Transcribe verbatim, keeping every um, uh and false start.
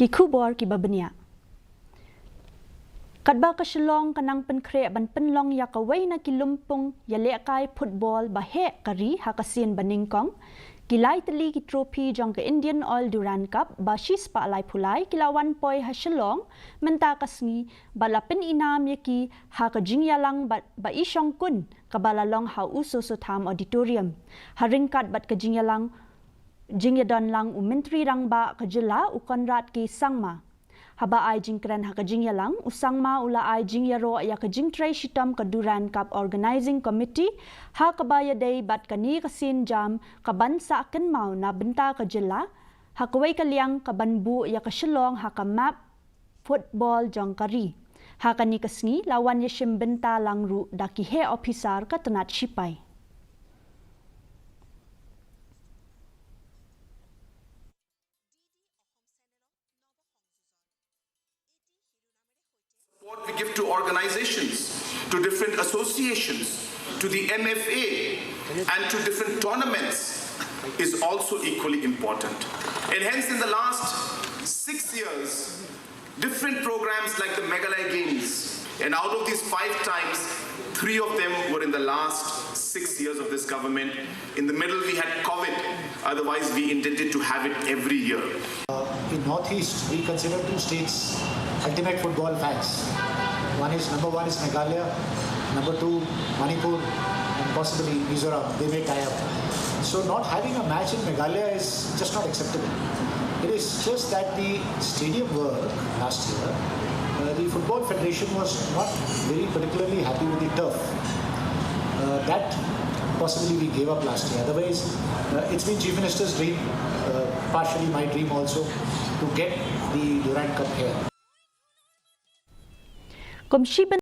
Ki khubor kiba bniah. Katba ka Shillong ka nang pynkhreh ban pynlong ïa kawei na ki lympung ïalehkai football ba heh ka ri ha ka sien ba nyngkong, ki lai tylli ki trophy jong ka Indian Oil Durand Cup ba shispah laiphew lai ki la wan poi ha Shillong mynta ka sngi, bad la pynïnam ïa ki ha ka jingïalang ba, ba i shongkun kaba la long ha U Soso Tham Auditorium, ha ryngkat bad ka jingïalang, jingïadon lang u Myntri Rangbah ka jylla u Conrad K Sangma. Haba ai jingkren ha ka jingïalang, u Sangma u la ai jingïaroh ïa ka jingtrei shitom ka Durand Cup Organising Committee, ha kaba ïadei bad kane ka sienjam kaban sah kynmaw na bynta ka jylla, ha kawei ka liang kaban buh ïa ka Shillong ha ka map football jong ka ri. Ha kane ka sngi la wan ïashim bynta lang ruh da ki heh ophisar ka tnat shipai. Support we give to organizations, to different associations, to the M F A, and to different tournaments is also equally important. And hence, in the last six years, different programs like the Meghalaya Games, and out of these five times, three of them were in the last six years of this government. In the middle, we had COVID. Otherwise, we intended to have it every year. In Northeast, we consider two states ultimate football fans. One is, number one is Meghalaya, number two Manipur, and possibly Mizoram. They may tie up. So not having a match in Meghalaya is just not acceptable. It is just that the stadium work last year, uh, the Football Federation was not very particularly happy with the turf. Uh, that possibly we gave up last year. Otherwise, uh, it's been Chief Minister's dream, uh, partially my dream also, to get the Durand Cup here. Kum shi